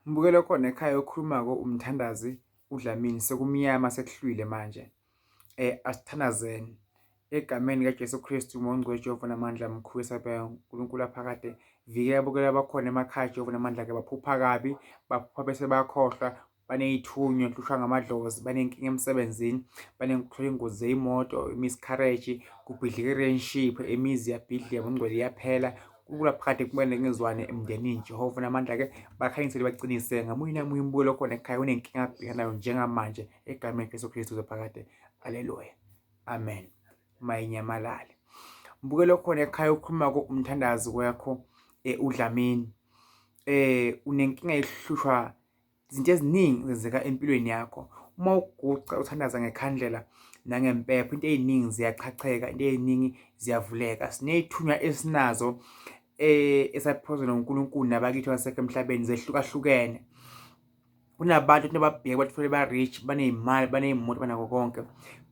Mbukelo khona ekhaya okhulumako umthandazi uDlamini sekumnyama sekuhlwile manje. Asithandazeni egameni likaJesu Kristu mongcwele Jehova namandla mkhulu esabeka uNkulunkulu aphakade vikela bukela abakhona emakhaya Jehova namandla ke baphupha kabi baphupha bese bayakhohlwa baney'thunywa hlushwa ngamadlozi banenkinga emsebenzini banekuthola ingozi zeyimoto miscarriage kubhidlika i-relationship imizi iyabhidlika ngomngcwele iyaphela kula phakade kumele ngizwane emndenini Jehova namandla ke bakhanyisele baqinise ngamunye namunye umbukelo khona ekhaya unenkinga abhekana nayo njengamanje egameni likaJesu Kristu zaphakade aleluya amen mayinyamalale mbukelo khona ekhaya ukhuluma ko umthandazi kwakho uDlamini unenkinga ehlushwa izinto eziningi zenzeka empilweni yakho uma uguca uthandaza ngekhandlela nangempepho into eziningi ziyachacheka into eziningi ziyavuleka siney'thunywa esinazo esaphozwa noNkulunkulu nabakithi abasekho emhlabeni zehlukahlukene kunabantu ukuthi babheke bathole ba-rich baney'mali baney'moto banako konke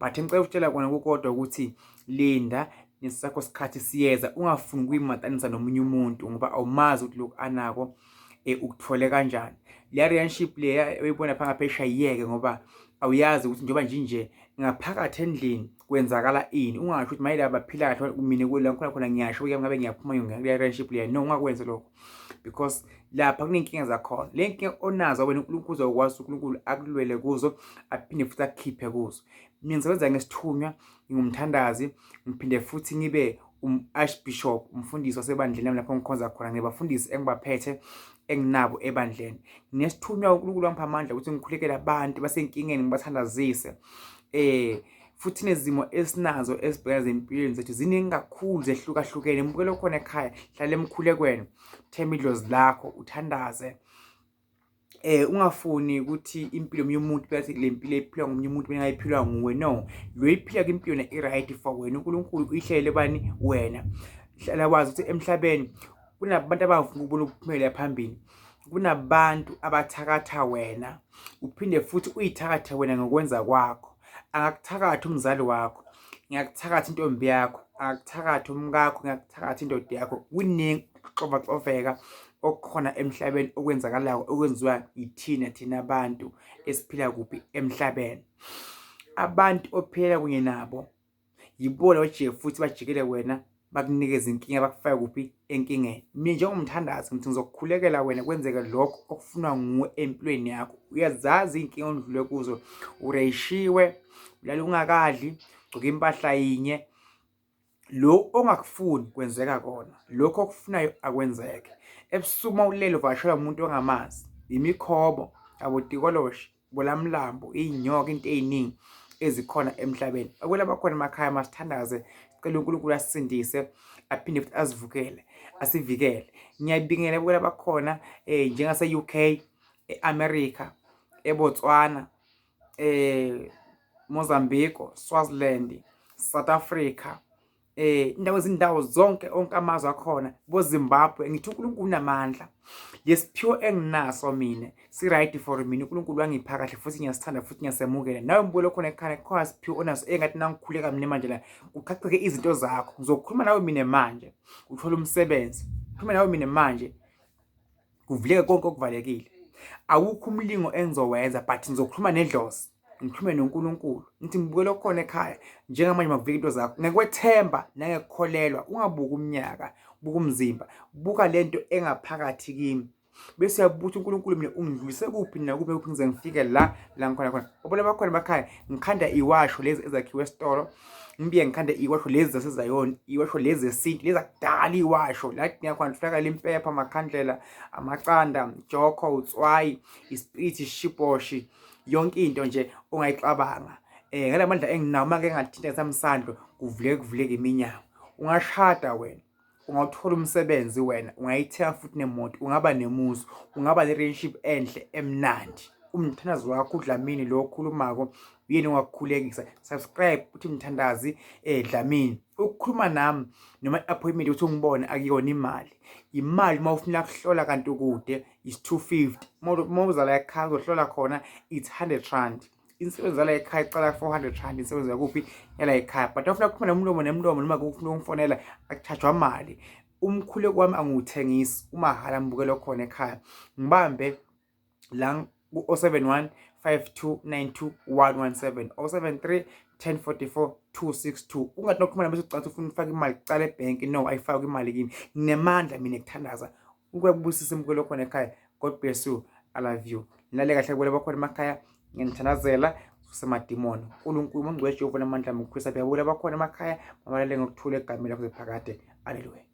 but engicela ukutshela kona kukodwa ukuthi linda nesakho sikhathi siyeza ungafuni ukuyimatanisa nomunye umuntu ngoba awumazi ukuthi lokhu anako ukuthole kanjani leya relationship leya oyibona pha ngaphesheya yiyeke ngoba awuyazi ukuthi njengoba nje nje ngaphakathi endlini kwenzakala ini ungasho ukuthi maye laba baphila kahle mina kula ngikhona khona ngiyasho ukuthi ngabe ngiyaphuma ngiyongena kuleya relationship leya no ungakwenzi lokho because lapha kuney'nkinga zakhona le nkinga onazo wena uNkulunkulu uzokwazi uNkulunkulu akulwele kuzo aphinde futhi akukhiphe kuzo mina ngisebenza ngesithunywa ngingumthandazi ngiphinde futhi ngibe um-archbishop umfundisi wasebandleni lami lapho ngikhonza khona ngibafundisi engibaphethe enginabo ebandleni nginesithunywa uNkulunkulu wangipha amandla ukuthi ngikhulekele abantu basenkingeni ngibathandazise futhi nezimo esinazo esibhekana zempilweni zethu ziningi kakhulu zehlukahlukene mbukelo khona ekhaya hlale emkhulekweni themba idlozi lakho uthandaze ungafuni ukuthi impilo yomunye umuntu bese le mpilo ephilwa ngomunye umuntu mina ayiphilwa nguwe no lo iphila kwimpilo na i-right for wena uNkulunkulu uyihlele bani wena hlala wazi ukuthi emhlabeni kunabantu abavuma ukubona ukuphumela phambili kunabantu abathakatha wena uphinde futhi uyithakathe wena ngokwenza kwakho angakuthakatha umzali wakho ngiyakuthakatha intombi yakho angakuthakatha umkakho ngiyakuthakatha indoda yakho kuningi ukuxovaxoveka okukhona emhlabeni okwenzakalayo okwenziwa yithina thina abantu esiphila kuphi emhlabeni abantu ophila kunye nabo yibona ojike futhi bajikele wena bakunikeze inkinga bakufake kuphi enkingeni mina njengomthandazi ngithi ngizokukhulekela wena kwenzeke lokho okufunwa nguwe empilweni yakho uyazazi iy'nkinga ondlule kuzo ureyishiwe ulala ungakadli gcoka impahla yinye lo ongakufuni kwenzeka kona lokho okufunayo akwenzeke ebusuku uma ulele uvakashelwa umuntu ongamazi imikhobo abotikoloshe bolamlambo iy'nyoka into ey'ningi ezikhona emhlabeni akwela bakhona emakhaya masithandaze sicela uNkulunkulu asisindise aphinde futhi asivukele asivikele ngiyabingelela kwela bakhona njengase-UK e-America eBotswana Mozambique, Swaziland, South Africa indawo izindawo zonke onke amazwe akhona boZimbabwe ngithi uNkulunkulu unamandla lesiphiwo enginaso mina si right for mina uNkulunkulu wangipha kahle futhi ngiyasithanda futhi ngiyasemukela nawe mbukelo khona ekhaya khona siphiwo onaso engathi nangikhuleka mina manje la kuqhaqheke izinto zakho ngizokhuluma nawe mina manje uthola umsebenzi khuluma nawe mina manje kuvuleke konke okuvalekile awukho umlingo engizowenza but ngizokhuluma nedlozi ngikhulume noNkulunkulu ngithi ngibukele okukhona ekhaya njengamanje makuvika into zakho ngekwethemba nangekukholelwa ungabuki umnyaka buka umzimba buka lento engaphakathi kimi bese uyabuka ukuthi uNkulunkulu mina ungidlulise kuphi nakuphi kuphi ngize ngifike la la ngikhona khona obona bakhona emakhaya ngikhanda iwasho lezi ezakhiwe esitolo ngibuye ngikhande iwasho lezi zasezayoni iwasho lezi zesintu lezi akudala iwasho la kudinga khona kufunakala impepha amakhandlela amaqanda jokho utswayi ispirithi ishiboshi yonke into nje ongayicabanga ngalamandla enginawo uma ngeke ngathinta ngesamsandlo kuvuleke kuvuleke iminyango ungashada wena ungawuthola umsebenzi wena ungayithenga futhi nemoto ungaba nemuzi ungaba ne-relationship enhle emnandi umthandazo wakho uDlamini lo okhulumako uyena ongakukhulekisa subscribe uthi mthandazi Dlamini ukukhuluma nami noma i-appointment ukuthi ungibone akuyona imali imali uma ufuna kuhlola kanti ukude is 250 uma uza la ekhaya uzohlola khona it's 100 rand insebenzi yala ekhaya iqala 400 rand insebenzi yakuphi yala ekhaya but ufuna ukukhuluma nomlomo nemlomo noma ufuna ukumfonela akuchajwa mali umkhuleko wami angiwuthengisi umahhala mbukelo khona ekhaya ngibambe. La ku-071 5292 117, 073 1044 262. Ungathi nokuxhumana bese ucathi ufuna ufaka imali kucala ebhenki. No, ayifakwe imali kimi, nginemandla mina ekuthandaza. Ukuyabusisa imukelo khona ekhaya. God bless you, I love you. Nilale kahle kubele bakhona emakhaya, ngiyanithandazela kusemadimoni. Unkulunkulu ongcwele Jehova namandla mkhulu sabiyabula bakhona emakhaya, mabalale ngokuthula egameni lakho phakade. Aleluya.